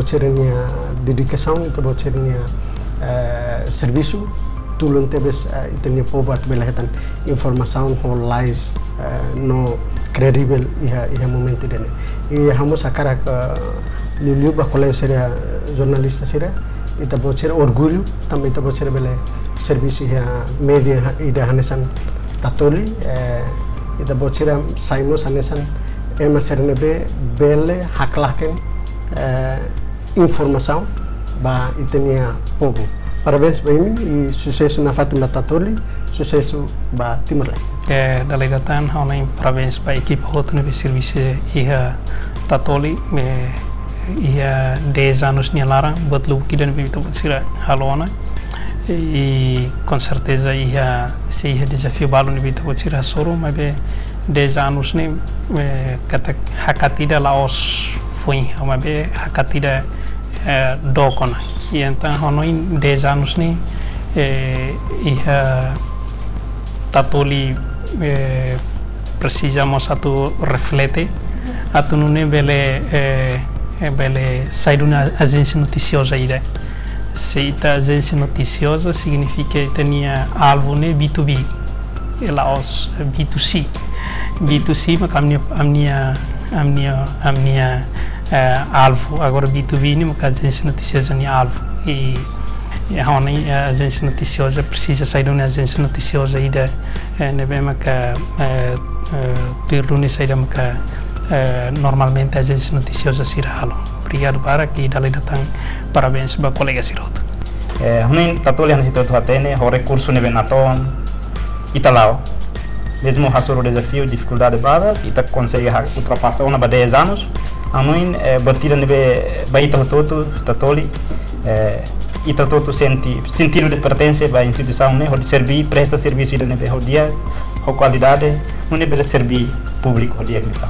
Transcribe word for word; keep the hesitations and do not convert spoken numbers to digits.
sira-nia dedikasaun, ita-boot sira-nia, eh, servisu, tulun tebes, eh, ita-nia povu atu bele hetan informasaun ho lalais, eh, no kredivel iha, iha momentu ida-ne'e. I ha'u mós hakarak, eh, liuliu ba kolega sira, jornalista sira, ita-boot sira orgullu, tanba ita-boot sira bele servisu iha média ha-, ida hanesan Tatoli, eh, ita-boot sira sai mós hanesan ema sira ne'ebé bele haklaken, eh, informasaun ba ita-nia povu. Parabéns ba imi i susesu nafatin ba Tatoli, susesu ba Timor-Leste. Eh, dala ida tan, ha'u hanoin parabéns ba ekipa hotu ne'ebé servisu iha Tatoli, eh, iha dez anos nia laran, buat lubuk ida ne'ebé ita-boot sira halo ona. I com certeza iha, sei iha dezafiu balu ne'ebé ita-boot sira hasoru, maibé dez anos ne'e, eh, katak hakat ida la'ós foin, maibé hakat ida, eh, dook ona. I entaun ha'u hanoin dez anos ne'e, eh, iha Tatoli, eh, presiza mós atu reflete, atu nune'e bele, eh, eh, bele sai duni ajénsia notisioza ida. Se ita ajénsia notisioza signifika ita-nia alvu ne'e B two B, i la'ós B two C. B two C maka ami-nia, ami-nia, ami-nia, ami-nia, eh, alvu. Agora B two B ne'e maka ajénsia notisioza nia alvu. I, i ha'u hanoin, eh, ajénsia notisioza presiza sai duni ajénsia notisioza ida, eh, ne'ebé maka, eh, eh, tuir duni saida maka, eh, normalmente ajénsia notisioza sira halo. Obrigadu barak i dala ida tan parabéns ba kolega sira hotu. Eh, ha'u hanoin Tatoli hanesan ita hotu hatene, ho rekursu ne'ebé natoon, ita la'o. Mezmu hasoru dezafiu, difikuldade barak, ita konsege ha-, ultrapasa ona ba dez anos. Ha'u hanoin, eh, buat ida ne'ebé ba ita hotu-hotu, Tatoli, eh, ita hotu-hotu sente sentidu de pertense ba instituisaun ne'e, hodi serví, presta servisu ida ne'ebé ho di'ak, ho kualidade, nune'e bele serví públiku ho di'ak liután.